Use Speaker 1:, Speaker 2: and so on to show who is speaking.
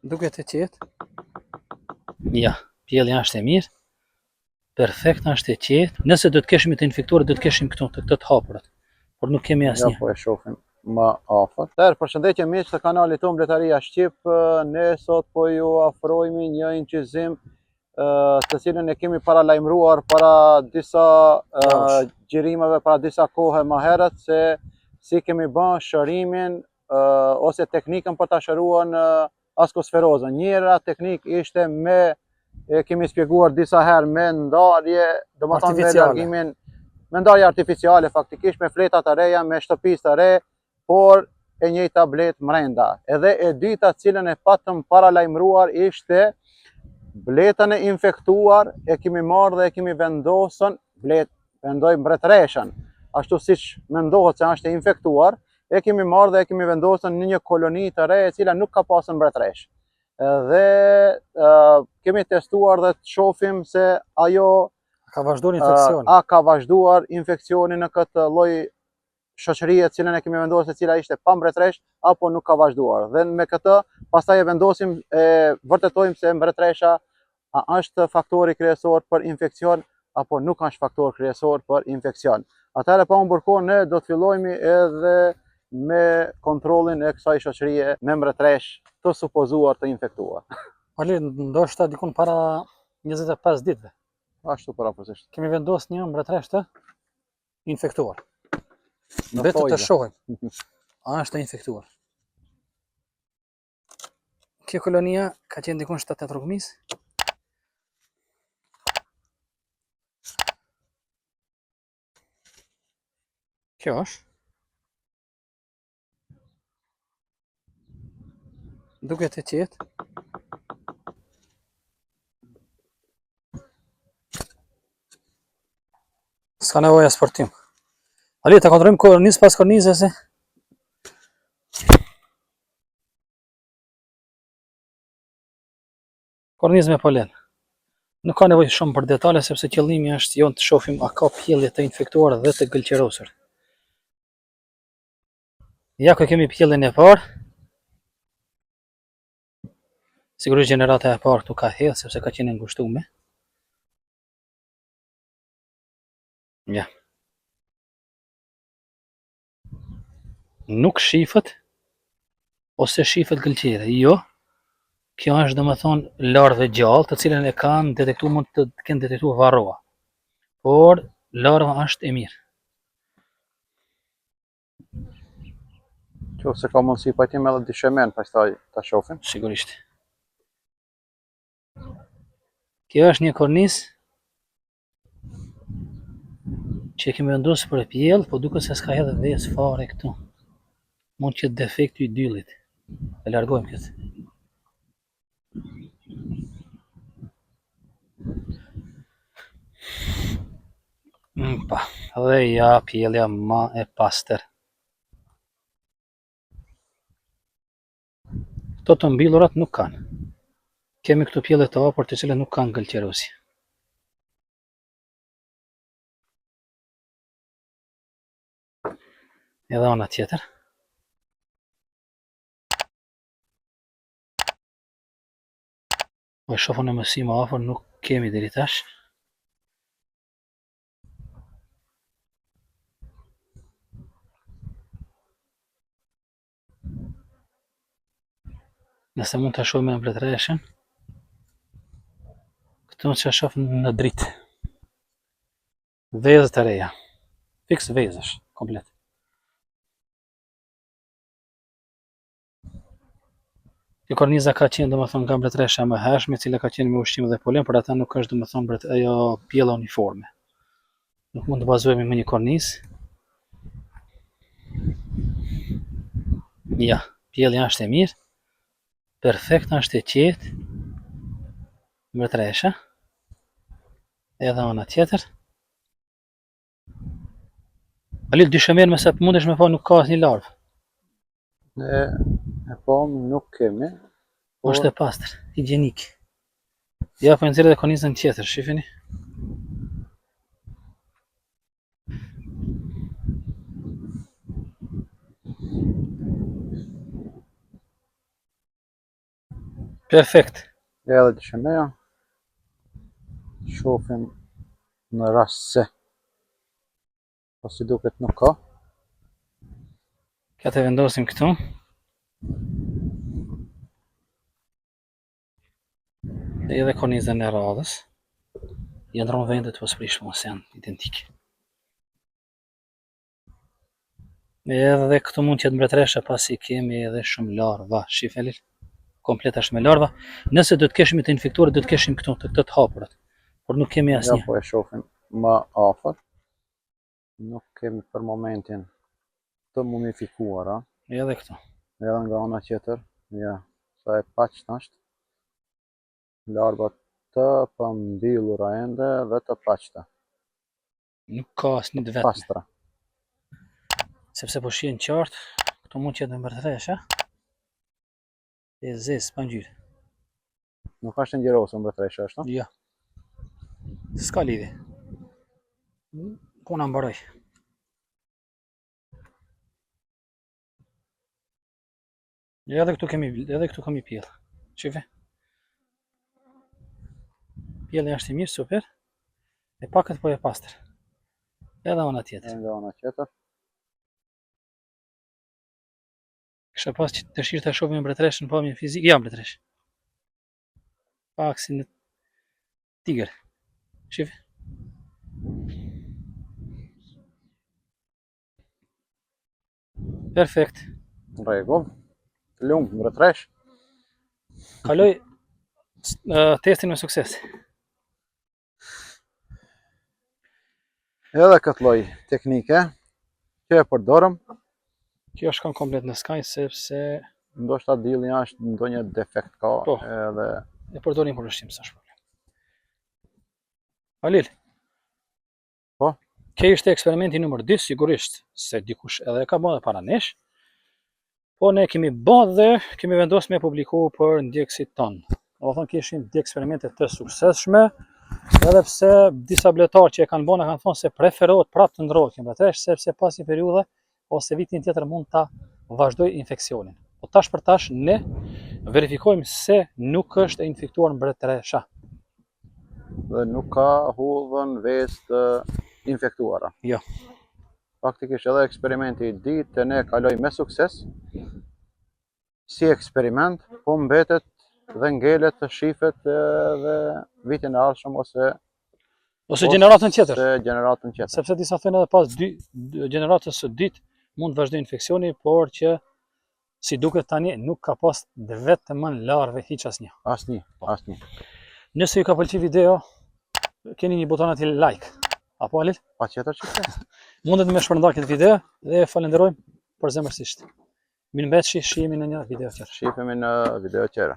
Speaker 1: Duket e qetë. Ja, pjellja është e mirë. Perfekt është e qetë. Nëse do të kishim të infektuar, do të kishim këtu të këto të hapurat. Por nuk kemi asnjë.
Speaker 2: Ja, po e shohim më afër. Atëherë, përshëndetje miq të kanalit tonë Bletaria Shqip. Ne sot po ju afrojmë një incizim të cilën e kemi paralajmëruar para disa xhirimeve, para disa kohe më herët se si kemi bën shërimin ose teknikën për ta shëruar në askosferozën. Njëra teknikë ishte me e kemi shpjeguar disa herë me ndarje, domethënë me largimin, me ndarje artificiale faktikisht me fleta të reja, me shtëpizë të re, por e njëjta bletë mrenda. Edhe e dyta cilën e patëm paralajmëruar ishte bletën e infektuar e kemi marrë dhe e kemi vendosën bletë, mendoj mbretëreshën, ashtu siç mendohet se është e infektuar, e kemi marrë dhe e kemi vendosur në një koloni të re e cila nuk ka pasur mbretëreshë. Dhe kemi testuar dhe të shohim se ajo
Speaker 1: a ka vazhduar infeksioni.
Speaker 2: A ka vazhduar infeksioni në këtë lloj shoqërie të cilën e kemi vendosur e cila ishte pa mbretëreshë apo nuk ka vazhduar. Dhe me këtë pastaj e vendosim e vërtetojmë se mbretëresha a është faktori kryesor për infeksion apo nuk është faktor kryesor për infeksion. Atëherë pa humbur kohë ne do të fillojmë edhe me kontrollin e kësaj shoqërie me mbretëreshë të supozuar të infektuar.
Speaker 1: Ali, ndoshta dikun para 25 ditëve.
Speaker 2: Ashtu përafërsisht.
Speaker 1: Kemi vendosur një mbretëreshë të infektuar. Mbetet të shohim. A është e infektuar? Kjo kolonia ka qenë dikun 7-8 rrugëmisë. Kjo është. Duket e qetë. S'ka nevojë as për tym. Ali, ta kontrollojmë kornizë pas kornize se? Kornizë me polen. Nuk ka nevojë shumë për detale sepse qëllimi është jonë të shohim a ka pjellje të infektuar dhe të gëlqerosur. Ja ku kemi pjelljen e parë. Sigurisht gjenerata e parë këtu ka hedh sepse ka qenë e ngushtume. Ja. Nuk shifet ose shifet gëlqere. Jo. Kjo është domethënë larvë e gjallë, të cilën e kanë detektuar mund të kenë detektuar varroa. Por larva është e mirë.
Speaker 2: Qoftë se ka mundësi pajtim edhe dyshemen, pastaj ta shohim.
Speaker 1: Sigurisht. Kjo është një kornizë që e kemi vendosur për pjellë, po duket se s'ka hedhë vezë fare këtu. Mund të jetë defekti i dyllit. E largojmë këtë. Mm, pa, dhe ja pjellja ma e pastër. Këto të mbillurat nuk kanë. Kemi këtu pjellje të hapur të cilat nuk kanë gëlqerosje. Edhe ana tjetër. Po e shohim në mësim më afër, nuk kemi deri tash. Nëse mund të shohim me mbretëreshën. Këtu që shoh në dritë. Vezë të reja. Fiks vezësh, komplet. Kjo korniza ka qenë domethënë nga mbretëresha e mëhershme, e cila ka qenë me ushqim dhe polen, por ata nuk është domethënë mbret ajo pjella uniforme. Nuk mund të bazohemi me një kornizë. Ja, pjellja është e mirë. Perfekt është e qetë. Mbretëresha. Edhe ana tjetër. Ali dyshemen me sa mundesh me pa nuk ka asnjë larvë.
Speaker 2: Ne e po nuk kemi.
Speaker 1: Por... Është e pastër, higjenik. Ja, po e nxjerr edhe kornizën tjetër, shifini. Perfekt.
Speaker 2: Edhe dyshemeja. Shofim në rast se po si duket nuk ka.
Speaker 1: Këtë e vendosim këtu. Edhe kornizën e radhës. Ja ndron vendet po s'prish punë se janë identike. Edhe këtu mund të jetë mbretëresha pasi kemi edhe shumë larva. Shif Halil, komplet është me larva. Nëse do të kishim të infektuar, do të kishim këtu të këto të hapurat. Por nuk kemi asnjë.
Speaker 2: Ja po e shohim më afër. Nuk kemi për momentin të mumifikuara.
Speaker 1: Edhe këtu.
Speaker 2: Edhe nga ana tjetër, ja, sa e paqtë është. Larvat të pambyllura ende dhe të paqta.
Speaker 1: Nuk ka asnjë të vetme.
Speaker 2: Pastra.
Speaker 1: Sepse po shihen qartë, këtu mund të jetë mbretëresha. E zezë, pa ngjyrë.
Speaker 2: Nuk është e ngjyrosur mbretëresha, është?
Speaker 1: Jo. S'ka lidhje. Puna mbaroi. Edhe këtu kemi edhe këtu kemi pjellë. Shife. Pjellja është e mirë, super. E pakët po e pastër. Edhe ana tjetër.
Speaker 2: Edhe ana tjetër.
Speaker 1: Kisha pas që dëshirë të shohim mbretëreshën në pamje fizike. Ja mbretëreshë. Pak si në tigër. Shife. Perfekt.
Speaker 2: Në rregull. Të lumtë, mbretëreshë.
Speaker 1: Kaloi testin me sukses.
Speaker 2: Edhe këtë lloj teknike që e përdorëm.
Speaker 1: Kjo shkon komplet në skaj sepse
Speaker 2: ndoshta dielli është ndonjë defekt ka
Speaker 1: po,
Speaker 2: edhe
Speaker 1: e përdorim për ushqim s'është problem. Halil.
Speaker 2: Po.
Speaker 1: Kjo ishte eksperimenti numër 2, sigurisht se dikush edhe e ka bërë para nesh. Po ne kemi bërë dhe kemi vendosur me publiku për ndjekësit tonë. Domethënë kishim dy eksperimente të suksesshme, edhe pse disa bletarë që e kanë bërë kanë thonë se preferohet prapë të ndrohet kjo mbretëreshë, sepse pas një periudhe ose vitin tjetër mund ta vazhdojë infeksionin. Po tash për tash ne verifikojmë se nuk është e infektuar mbretëresha.
Speaker 2: Dhe nuk ka hudhën vezë të infektuara.
Speaker 1: Jo.
Speaker 2: Faktikisht edhe eksperimenti i dytë te ne kaloi me sukses. Si eksperiment, po mbetet dhe ngelet të shifet edhe vitin e ardhshëm ose
Speaker 1: ose gjeneratën tjetër.
Speaker 2: Ose gjeneratën tjetër.
Speaker 1: Sepse disa thonë edhe pas dy gjeneratës së dytë mund të vazhdojë infeksioni, por që Si duket tani nuk ka pas të vetmën larve hiç asnjë.
Speaker 2: Asnjë, po. asnjë.
Speaker 1: Nëse ju ka pëlqyer video, keni një buton aty like. Apo Halil?
Speaker 2: Patjetër që po.
Speaker 1: Mundet me shpërnda këtë video dhe e falenderojmë përzemërsisht. Mirëmbetshi, shihemi në një video tjetër.
Speaker 2: Shihemi në video tjetër.